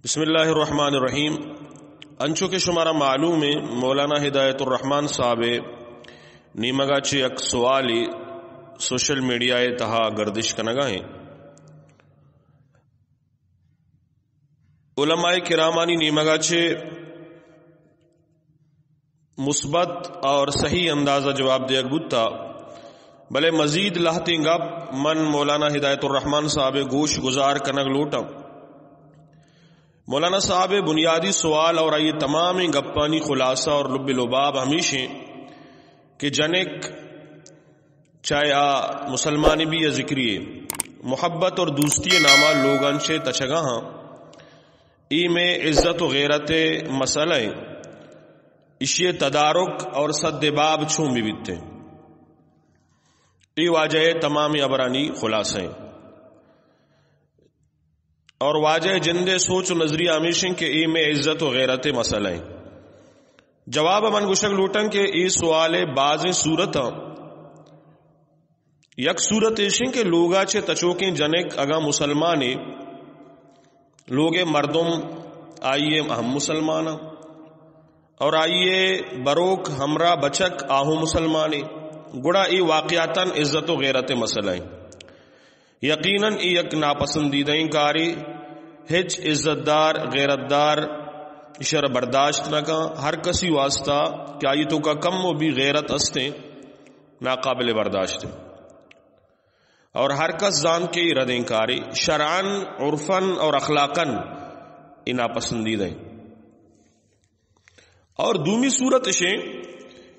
بسم اللہ الرحمن الرحیم۔ انچو کہ شمارا معلوم ہے، مولانا ہدایت الرحمن صاحب نیمگا چہ یک سوالی سوشل میڈیا تہا گردش کنگا ہیں۔ علماء کرامانی نیمگا چہ مثبت اور صحیح اندازہ جواب دیگ بوتا، بلے مزید لہتیں گپ من مولانا ہدایت الرحمن صاحب گوش گزار کنگ لوٹاں۔ مولانا صاحب بنیادی سوال اور آئی تمام گپانی خلاصہ اور لب لباب ہمیش ہیں کہ جنک چاہے آ مسلمان بھی یا ذکری، محبت اور دوستی نامہ لوگان چہ تچگا ہاں، ای میں عزت و غیرت مسئلہ ہیں، اشی تدارک اور سد باب چون بھی بیتے۔ ای واجہ تمام ابرانی خلاصہ ہیں۔ اور واجہ جندے سوچ و نظریہ ہمیش ہیں کہ ای میں عزت و غیرت مسئلہ ہیں۔ جواب من گوشگ لوٹاں کہ ای سوال بازیں صورت ہیں۔ یک صورت ایش ہیں کہ لوگا چہ تچوکیں جنک اگاں مسلمانے، لوگے مردم آئیے ہم مسلمان ہیں اور آئیے بروک ہمراہ بچک آہو مسلمانے، گڑا ای واقعتاً عزت و غیرت مسئلہ ہیں۔ یقیناً ای یک ناپسندیدہ کاری، ہچ عزت دار، غیرت دار اشرا برداشت نہ کن۔ ہر کسی واسطہ کہ آئی توکا کم و بھی غیرت استیں، ناقابل برداشت ہیں۔ اور ہر کس زان کہ ای ردیں کاری، شرعاً، عرفاً اور اخلاقاً ای ناپسندیدہ ہیں۔ اور دومی صورت اشیں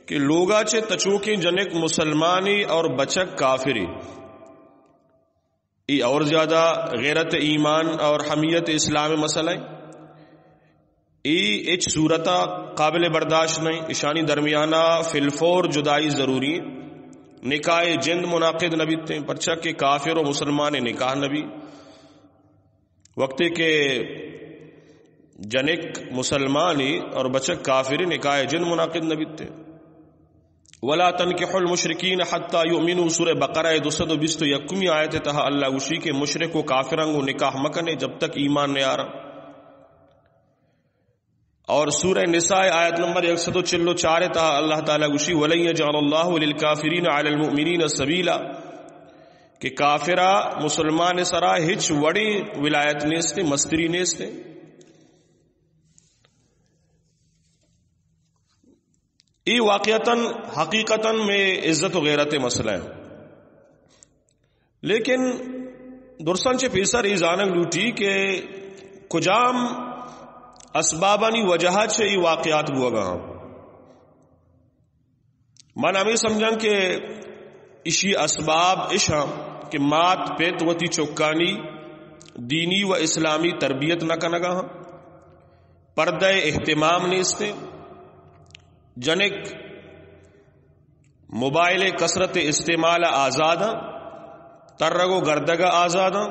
کہ لوگا چہ تچوکیں جنک مسلمانی اور بچک کافری، ای اور زیادہ غیرت ایمان اور حمیت اسلام مسئلہ ہیں۔ ای ہچ صورتا قابل برداشت نہیں۔ اشانی درمیانہ فی الفور جدائی ضروری ہیں۔ نکاح جند منعقد نہ بیتے ہیں، پرچہ کہ کافر و مسلمان نکاح نہ بی۔ وقتی کہ جنک مسلمانی اور بچک کافری، نکاح جند منعقد نہ بیتے۔ ولا تنکحوا المشرکین حتی یؤمنوا، سورہ بقرہ دو سد و بیست و یکمی آیت تہا اللہ گوشی کہ مشرک و کافراں گو نکاح مکنے جب تک ایمان نیارا۔ اور سورہ نساء آیت نمبر یک سد و چل و چار تہا اللہ تعالی گوشی، ولن یجعل اللہ للکافرین علی المؤمنین سبیلا، کہ کافرا مسلمان سرا ہچ وڑی ولایت نیستے، مستری نیستے۔ ای واقعتاً، حقیقتاً میں عزت و غیرت مسئلہ ہے۔ لیکن درساں چہ پیسر ای زانگ لوٹی کہ کجام اسبابانی وجہ چہ ای واقعات بوگا ہاں۔ من ہمیں سمجھاں کہ اشی اسباب اشاں کہ مات پت وتی چکانی دینی و اسلامی تربیت نہ کنگا ہاں، پردہ اہتمام نیستے، جنک موبائل کثرت استعمال آزاداں، ترگ و گردگ آزاداں۔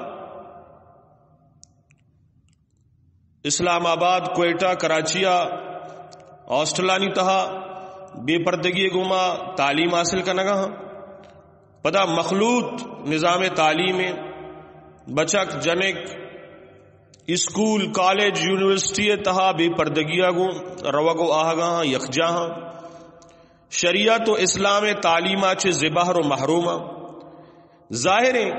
اسلام آباد، کوئٹہ، کراچی ء ہاسٹلانی تہا بے پردگی گوما تعلیم حاصل کنگا ہاں۔ پدا مخلوط نظام تعلیم، بچک جنک اسکول، کالج، یونیورسٹی تہا بے پردگی گوں روگ و آہگا ہاں، یکجا ہاں۔ شریعت و اسلام تعلیما چہ زبہر و محروما۔ ظاہر ہیں،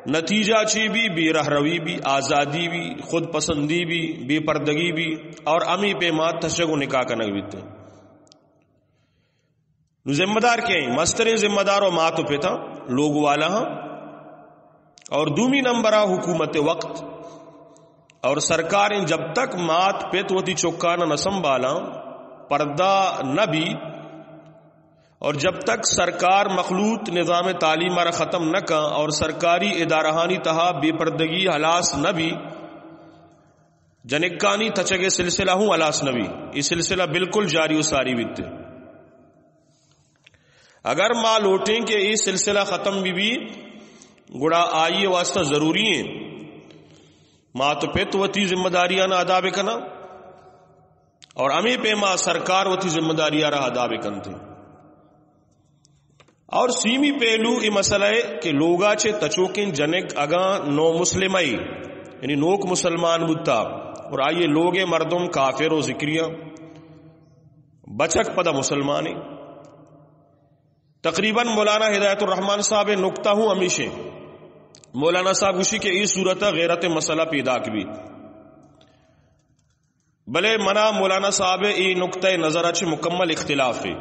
نتیجہ چی بھی، بے رہروی بھی، آزادی بھی، خود پسندی بھی، بے پردگی بھی، اور امی پیما تشگ و نکاح کنگ بیتے۔ نو ذمہ دار کیا ہیں؟ مستریں ذمہ دار و مات و پتا، لوگ والا ہاں، اور دومی نمبر حکومت وقت اور سرکاریں۔ جب تک مات پت وتی چکانا نہ سنبھالاں، پردہ نہ بھی، اور جب تک سرکار مخلوط نظام تعلیم را ختم نہ کن اور سرکاری ادارہانی تہا بے پردگی ہلاس نہ بی، جنکانی تچگ سلسلہ ہوں ہلاس نہ بی، یہ سلسلہ بالکل جاری و ساری بیتے۔ اگر ما لوٹیں کہ یہ سلسلہ ختم بی بی، گڑا آئی واسطہ ضروری ہیں مات و پت وتی ذمہ داریاں ادا بکنا۔ اور ہمیں پیما سرکار وتی ذمہ داری را ادا بکنتے۔ اور سیمی پہلو یہ مسئلہ ہے کہ لوگا چے تچوکیں جنک اگاں نو مسلم ہے، یعنی نوک مسلمان بوتا، اور آئی لوگ مردم کافر و ذکریاں، بچک پدا مسلمانے۔ تقریباً مولانا ہدایت الرحمان صاحب نکتہ ہوں ہمیشیں۔ مولانا صاحب گوشی کہ ای صورت غیرت مسئلہ پیداک بیت، بلے منا مولانا صاحب ای نکتہ نظر چہ مکمل اختلاف ہے۔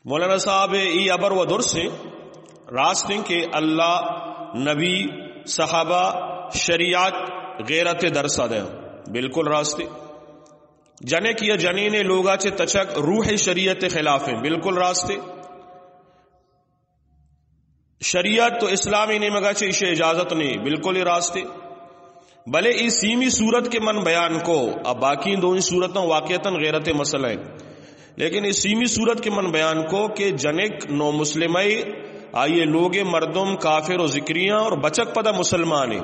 مولانا صاحب ای ابر و درسیں، راستیں کہ اللہ، نبی، صحابہ، شریعت غیرت درس دیں، بالکل راستے۔ جنک یا جنین لوگا چہ تچک روح شریعت خلافیں، بالکل راستے۔ شریعت تو اسلامی نیمگا چہ ایشی اجازت نہیں، بالکل ہی راستے۔ بلے ای سیمی صورت کہ من بیان کو، اب باقی دوئی صورتاں واقعتاً غیرت مسئلہ ہیں، لیکن ای سیمی صورت کہ من بیان کو کہ جنک نو مسلمہ، آئی لوگ مردم کافر و ذکریاں اور بچک پدا مسلمانے۔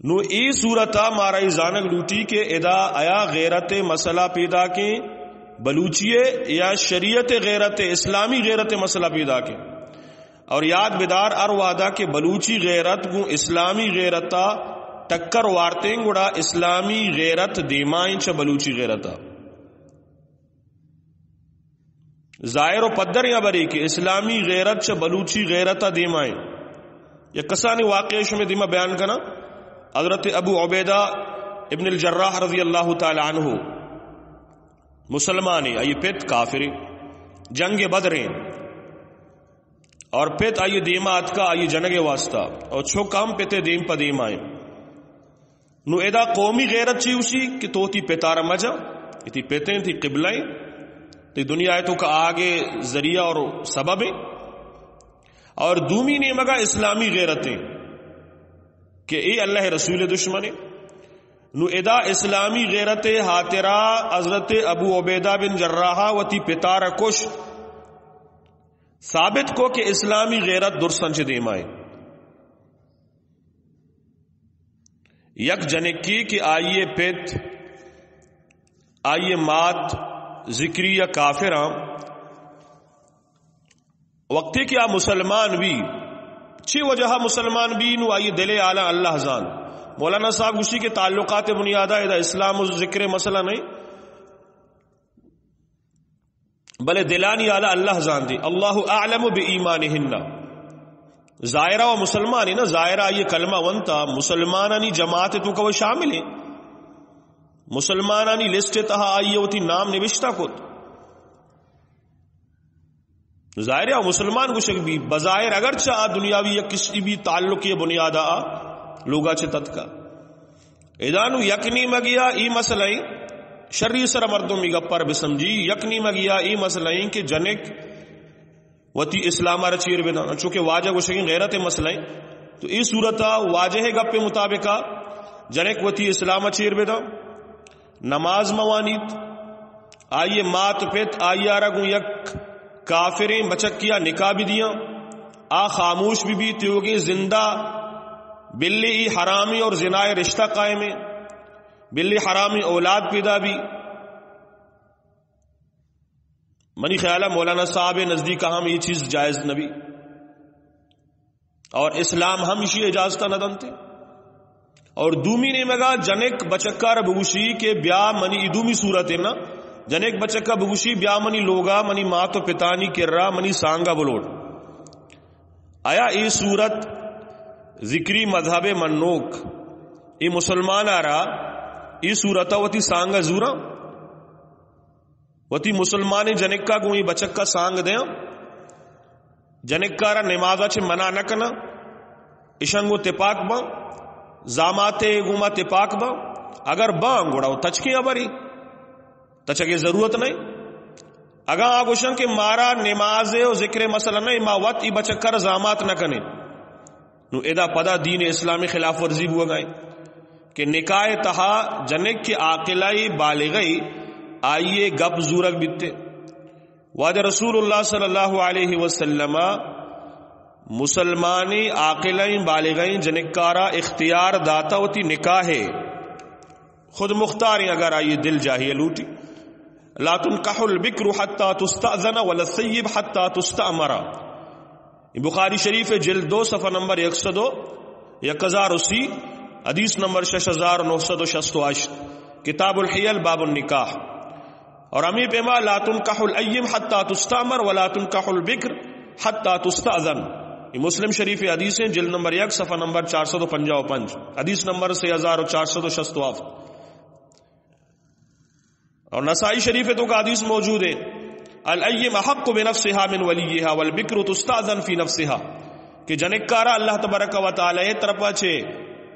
نو ای صورتا مارا ای زانگ لوٹی کہ ادا آیا غیرت مسئلہ پیداکیں بلوچی ہے یا شریعت غیرت، اسلامی غیرت مسئلہ پیداکیں؟ اور یاد بدار ہر وعدہ کہ بلوچی غیرت گوں اسلامی غیرتا ٹکر وارتیں، گڑا اسلامی غیرت دیمائیں چہ بلوچی غیرتا۔ ظاہر و پدریں ہبرے کہ اسلامی غیرت چہ بلوچی غیرتا دیمائیں۔ یک کسانی واقعہ شمے دیما بیان کنا۔ حضرت ابو عبیدہ ابن الجراح رضی اللہ تعالی عنہ مسلمانے، آئی پت کافرے، جنگ بدریں، اور پت آئی دیما اتکا آئی جنگ واسطہ، اور چک ہم پتے دیم پہ دیم آئیں۔ نو ادا قومی غیرت چی اسی کہ تو تی پتارا مجا، تی پتیں، تی قبلہ ہیں، تی دنیا ہے تو کا آگے ذریعہ اور سبب ہے۔ اور دومی نیمگا اسلامی غیرت ہیں کہ اے اللہ رسول دشمن ہے۔ نو ادا اسلامی غیرت ہاترا حضرت ابو عبیدہ بن جراحہ وتی پتارا کش، ثابت کو کہ اسلامی غیرت درسن چہ دیما ہے۔ یک جنکی کہ آئی پت، آئی مات ذکری یا کافراں، وقتی کہ آ مسلمان بی، چی وجہ مسلمان بی؟ نو آئی دل حالا اللہ زان۔ مولانا صاحب گوشی کہ تعلقات بنیادہ ادا اسلام و ذکر مسئلہ نہیں، بلے دلانی حالا اللہ زان دی۔ اللہ اعلم بہ ایمانہن۔ ظاہرہ و مسلمان ہے نا، ظاہرہ آئی کلمہ ونتا، مسلمانانی جماعت تو کو شامل ہے، مسلمانانی لسٹ تہا آئی وتی نام نوشتہ کت۔ ظاہر ہے مسلمان گوشگ بی، بظاہر اگرچہ آ دنیاوی یک کسی بی تعلق یہ بنیاد آ لوگا چہ تتکا۔ ادا نو یک نیمگیا ای مسئلہ ہیں، شری سر مردم ای گپار بسمجی، یک نیمگیا ای مسئلہ ہیں کہ جنک وتی اسلام را چیر بدن، چونکہ واجہ گوشگیں غیرت مسئلہ ہیں، تو ای صورتا واجہ گپ مطابقا جنک وتی اسلام چیر بدن۔ نماز موانیت، آئی مات پت آئی آرا گوں یک کافریں بچکیا نکاح بدیاں، آ خاموش بہ بیت، تیوگیں زندہ بلے ای حرامی اور زنائے رشتہ قائم ہے، بلے حرامی اولاد پیدا بی۔ منی خیال ہے مولانا صاحب نزدیک ہم یہ چیز جائز نبی۔ اور اسلام ہم اشی اجازت نہ دنتے۔ اور دومی نیمگا جنک بچکا را بگوشی کہ بیا منی، ای دومی صورت ہے نا، جنک بچکا بگوشی بیا منی لوگا، منی مات و پتانی کرا، منی سانگا بلوٹ۔ آیا ای صورت ذکری مذہب منوک ای مسلمان آرا ای صورتا وتی سانگا زورا؟ وتی مسلمانیں جنکا گوں ای بچکا سانگ دیاں، جنکا را نمازا چہ منع نہ کناں، اشاں گوں تپاک باں، زاماتے گوما تپاک باں، اگر باں گڑا و تچکیں ہبری، تچگے ضرورت نہیں۔ اگاں آ گوشن کہ مارا نماز و ذکر مسئلہ نہیں، ما وت ای بچکا را زامات نہ کنیں، نو ادا پدا دین اسلام خلاف ورزی بوگائیں کہ نکاح تہا جنک کہ عاقلہ بالغہ آئیے گپ زورگ بیتے۔ واجہ رسول اللہ صلی اللہ علیہ وسلم مسلمانی عاقلہ بالغہ جنکارا اختیار داتا وتی نکاح خود مختاریں اگر آئی دل جاہی لوٹی۔ لا تنکح البکر حتی تستأذن ولا الثیب حتی تستأمر۔ بخاری شریف جلد دو، صفحہ نمبر یک سد و، یک ہزار و سی، حدیث نمبر شش ہزار نو سد و شست و ہشت، کتاب الحیل، باب النکاح۔ اور ہمیں پیما لا تنکح الأیم حتی تستأمر ولا تنکح البکر حتی تستأذن۔ یہ مسلم شریف حدیث ہیں، جلد نمبر یک، صفحہ نمبر چار سد و پنجاہ و پنج، حدیث نمبر سے ہزار و چار سد و شست و ہفت۔ اور نسائی شریف تو کا حدیث موجود ہے، الأیم احق بنفسها من ولیها والبکر تستأذن فی نفسها، کہ جنکارا اللہ تبارک و تعالی طرفا چے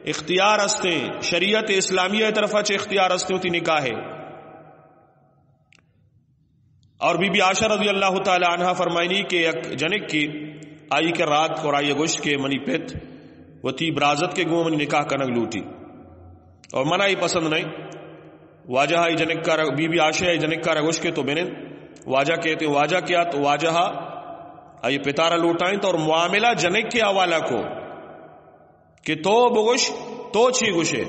اختیار ہستے، شریعت اسلامیہ طرفا چے اختیار ہستے ہوتی نکاح ہے۔ اور بی بی عائشہ رضی اللہ تعالی عنہا فرمائنی کہ یک جنک کی آئی کے رات اور آئی گوشت کہ منی پت وتی برازت کے گوں منی نکاح کنگ لوٹی اور منا یہ پسند نہیں۔ واجہ آئی جنک کا، بی بی عائشہ آئی جنک کا گوشت کہ تو بنند۔ واجہ کہتے ہیں، واجہ کیا؟ تو واجہ آئی پتارا لوٹائیں تو اور معاملہ جنک کے حوالہ کو کہ تو بگوش، تو چی گوشے،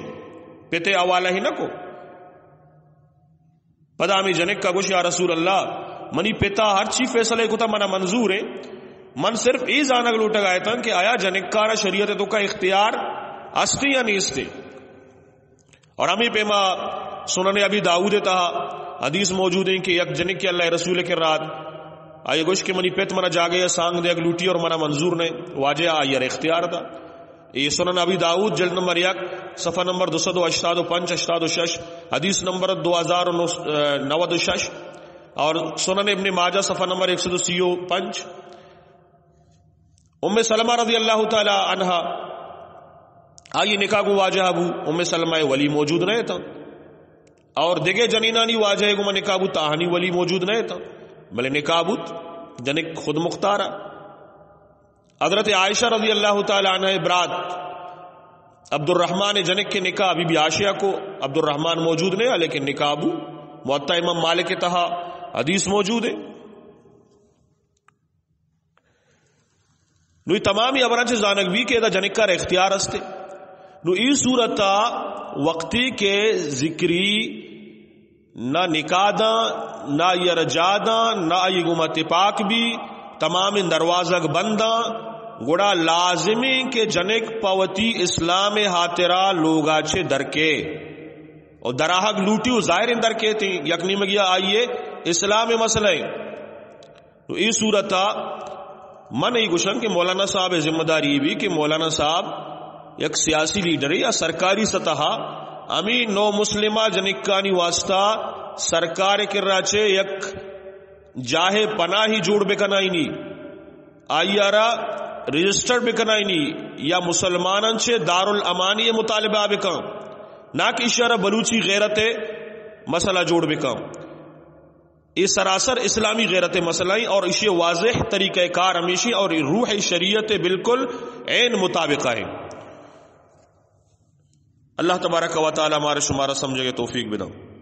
پتے حوالہ ہی نہ کو۔ پدا ہمیں جنک کا گوش، یا رسول اللہ، منی پتا ہر چی فیصلہ کتا منا منظور ہے، من صرف ای زانگ لوٹگ آیتاں کہ آیا جنکارا شریعت تو کا اختیار استے یا نہیں استے؟ اور ہمیں پیما سنن ابی داؤد تہا حدیث موجود ہیں کہ یک جنک کے اللہ رسول کے رات آئی گوش کہ منی پت منا جاگے سانگ دے لوٹی اور منا منظور نہیں، واجہ آئی اختیار دا۔ یہ سنن ابی داؤد جلد نمبر یک، صفحہ نمبر دو سد و ہشتاد و پنچ، ہشتاد و شش، حدیث نمبر دو ہزار و نو سد و نود و شش، اور سنن ابن ماجہ صفحہ نمبر ایک سد و سی و پنچ۔ ام سلمہ رضی اللہ تعالی عنہا، آئی نکاح گو واجہ بو، ام سلمہ ولی موجود نہ تھا، اور دگہ جنینانی واجہ گو نکاح بو، تاہانی ولی موجود نہ تھا، بلے نکاح بوت جنک خود مختارا۔ حضرت عائشہ رضی اللہ تعالی عنہ برات عبدالرحمن جنک کے نکاح بی بی عائشہ کو، عبدالرحمن موجود نہیں، لیکن نکاح بو۔ موطا امام مالک تہا حدیث موجود ہے۔ نو ای تمامی خبراں چہ زانگ بی کہ ادا جنکار اختیار استے۔ نو ای صورتا وقتی کہ ذکری نہ نکاح داں، نہ آئی ء را جاہ داں، نہ آئی گوما تپاک بی، تمامیں دروازگ بنداں، گڑا لازمیں کہ جنک پہ وتی اسلام ء ہاترا لوگا چہ درکے۔ و دراہگ لوٹی و ظاہریں درکیتیں، یک نیمگیا آئی ء اسلام ء مسئلہ ایں۔ تو اے صورتا من ای گوشاں کہ مولانا صاحب ء ذمہ داری بی کہ مولانا صاحب یک سیاسی لیڈرے یا سرکاری سطح ء ہمیں نو مسلمہ جنکانی واسطہ سرکار کرا چہ یک جاہ پناہی جوڑ بکنائینی، آئی ء را رجسٹر بکنائینی یا مسلماناں چہ دارالامانی مطالبہ بکن، نہ کہ ایشی ء را بلوچی غیرت مسئلہ جوڑ بکن۔ اے سراسر اسلامی غیرت مسئلہ ایں اور اشی واضح طریقہ کار ہمیشی اور روح شریعت بالکل عین مطابقہ ایں۔ اللہ تبارک و تعالی مارا شمارا سمجھے توفیق بدن۔